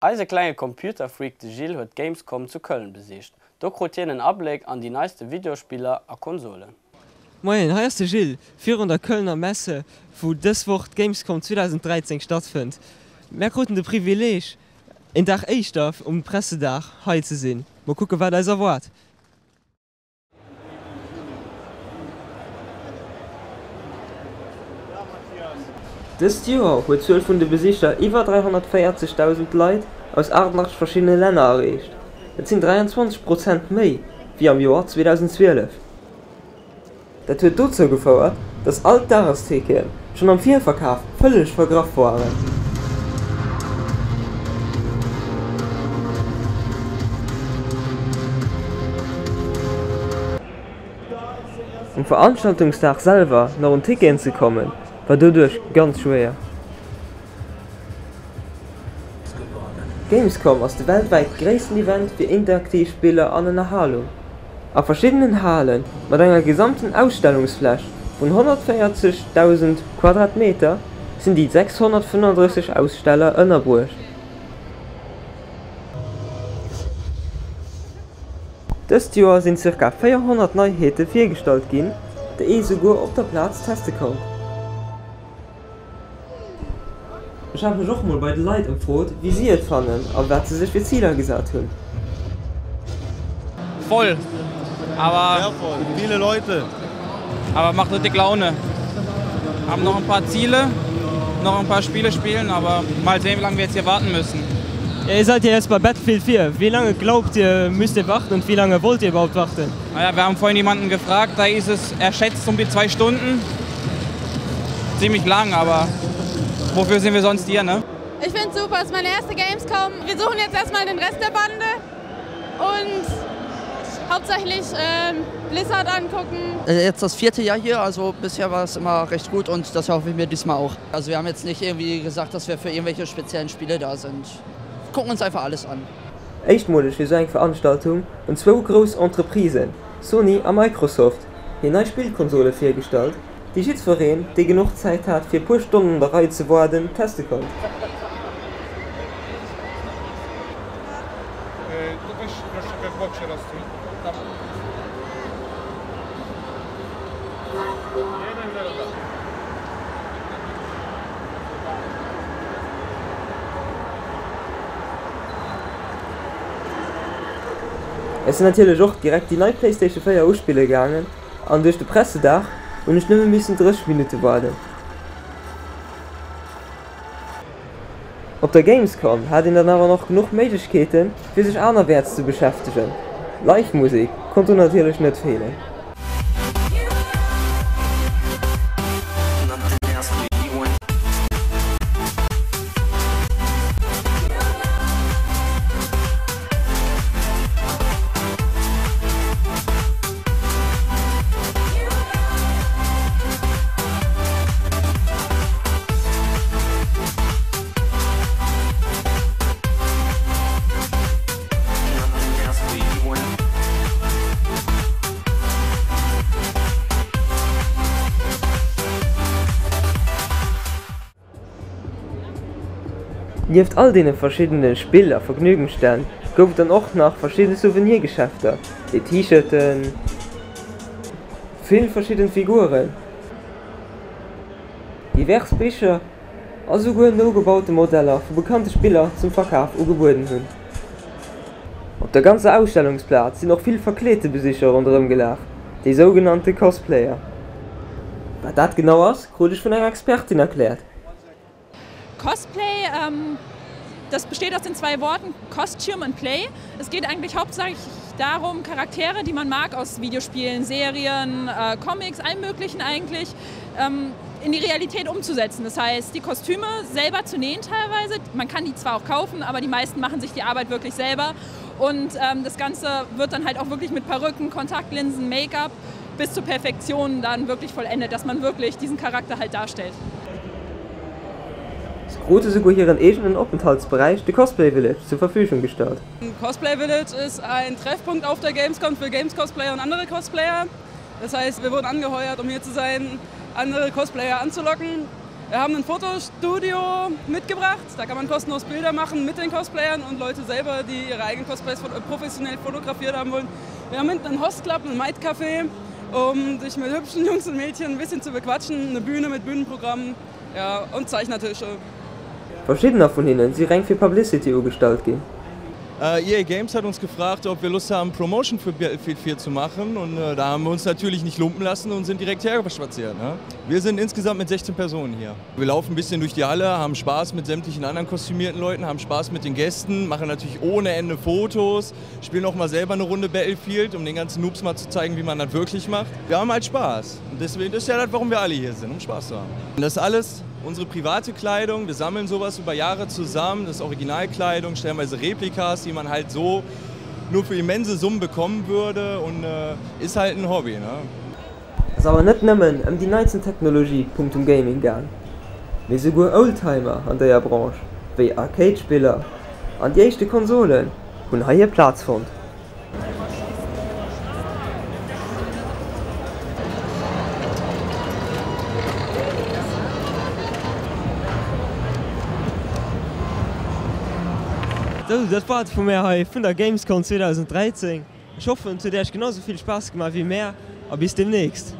Eise klenge Computerfreak de Gilles huet d'Gamescom zu Köln besicht. Do krut hien en Abléck an déi neiste Videospiller a Konsolen. Moien, hei ass de Gilles virun der Kölner Messe, wou dës Woch d'Gamescom 2013 stattfënnt. Mär kruten de Privileeg, een Dag éischter um Pressedag hei ze sinn. Mol kucke wat eis erwaart. Dëst Joer huet d'Zuel vun de Besicher iwwer 340.000 Leit aus 88 verschiddene Länner erreecht. Dat sinn 23 Prozent méi wéi am Joer 2012. Dat huet dozou gefouert, datt all d'Dagesticketen schonn am Virverkaf vëlleg vergraff waren. Um Veranstaltungsdag selwer nach un Ticketen ze kommen, war doduerch ganz schwéier. D'Gamescom ass de weltwäit gréissten Event fir interaktiv Spiller an Ënnerhalung. A verschiddenen Hale mat enger gesamten Ausstellungsfläch vun 140.000 Quadratmeter sinn déi 635 Aussteller ënnerbruecht. Dëst Joer sinn zirka 400 Neiheete virgestallt ginn, déi ee souguer op der Plaz teste konnt. Ech hat mech och mol bei de Leit ëmfrot, wéi si et fannen a wat se sech fir Ziler gesat hunn. Voll, aber Sehr voll, viele Leute. Aber macht richtig Laune. Haben noch ein paar Ziele, noch ein paar Spiele spielen, aber mal sehen, wie lange wir jetzt hier warten müssen. Ja, ihr seid ja jetzt bei Battlefield 4. Wie lange glaubt ihr, müsst ihr warten und wie lange wollt ihr überhaupt warten? Naja, wir haben vorhin jemanden gefragt, da ist es, er schätzt um die zwei Stunden. Ziemlich lang, aber wofür sind wir sonst hier, ne? Ich finde es super, es ist meine erste Gamescom. Wir suchen jetzt erstmal den Rest der Bande und hauptsächlich ähm, Blizzard angucken. Äh, jetzt das vierte Jahr hier, also bisher war es immer recht gut und das hoffe ich mir diesmal auch. Also wir haben jetzt nicht irgendwie gesagt, dass wir für irgendwelche speziellen Spiele da sind. Gucken uns einfach alles an. Éischtmoleg fir sou eng Veranstaltung hunn zwou grouss Entreprisen, Sony a Microsoft, hir nei Spillkonsole virgestallt, déi jiddwereen, dee genuch Zäit hat fir e puer Stonnen an der Rei ze waarden, teste konnt. Ech sinn natierlech och direkt déi nei Playstation 4 uspille gaangen an duerch de Pressedag hunn ech nëmme missen 30 Minutte waarden. Op der Gamescom hat een dann awer nach genuch Méiglechkeeten fir sech anerwäerts ze beschäftegen. Live Musek konnt do natierlech net feelen. Nieft all deene verschiddene Spill a Vergnügungsstänn gouf et dann och nach verschidde Souvenirgeschäfter, wéi T-Shirten, vill verschidden Figuren, divers Bicher a souguer nogebaute Modeller vu bekannte Spiller zum Verkaf ugebueden hunn. Op der ganzer Ausstellungsplaz sinn och vill verkleete Besicher ronderëm gelaf, déi sougenannte Cosplayer. Wat dat genau ass, krut ech vun enger Expertin erkläert. Cosplay, ähm, das besteht aus den zwei Worten Costume und Play. Es geht eigentlich hauptsächlich darum, Charaktere, die man mag aus Videospielen, Serien, äh, Comics, allem möglichen eigentlich, ähm, in die Realität umzusetzen. Das heißt, die Kostüme selber zu nähen teilweise. Man kann die zwar auch kaufen, aber die meisten machen sich die Arbeit wirklich selber. Und ähm, das Ganze wird dann halt auch wirklich mit Perücken, Kontaktlinsen, Make-up bis zur Perfektion dann wirklich vollendet, dass man wirklich diesen Charakter halt darstellt. Se krute souguer hiren eegenen Openthaltsberäich, de Cosplay Village, zur Verfügung gestallt. Cosplay Village ist ein Treffpunkt auf der Gamescom für Games Cosplayer und andere Cosplayer. Das heißt, wir wurden angeheuert, um hier zu sein, andere Cosplayer anzulocken. Wir haben ein Fotostudio mitgebracht, da kann man kostenlos Bilder machen mit den Cosplayern und Leute selber, die ihre eigenen Cosplays professionell fotografiert haben wollen. Wir haben hinten einen Hostclub, einen Maidcafé, um sich mit hübschen Jungs und Mädchen ein bisschen zu bequatschen, eine Bühne mit Bühnenprogrammen ja, und Zeichnertische. Verschiddener vun hinnen si reng fir Publicity ugestallt ginn. EA Games hat uns gefragt, ob wir Lust haben, Promotion für Battlefield 4 zu machen und da haben wir uns natürlich nicht lumpen lassen und sind direkt hergespaziert. Ne? Wir sind insgesamt mit 16 Personen hier. Wir laufen ein bisschen durch die Halle, haben Spaß mit sämtlichen anderen kostümierten Leuten, haben Spaß mit den Gästen, machen natürlich ohne Ende Fotos, spielen auch mal selber eine Runde Battlefield, um den ganzen Noobs mal zu zeigen, wie man das wirklich macht. Wir haben halt Spaß und deswegen das ist ja das, warum wir alle hier sind, um Spaß zu haben. Und das alles unsere private Kleidung, wir sammeln sowas über Jahre zusammen, das ist Originalkleidung, stellenweise Replikas, die man halt so nur für immense Summen bekommen würde und äh, ist halt ein Hobby. Ne? Ass awer net nëmmen ëm déi neitsten Technologie punktum Gaming gaang, mee souguer Oldtimer an déier Branche wéi Arcade-Spiller an déi éischte Konsolen hunn hei hir Plaz fonnt. Sou, dat war et vu mär hei vun der Gamescom 2013. Ech hoffen et huet iech genau sou vill Spaass gemaach wéi mär a bis demnächst.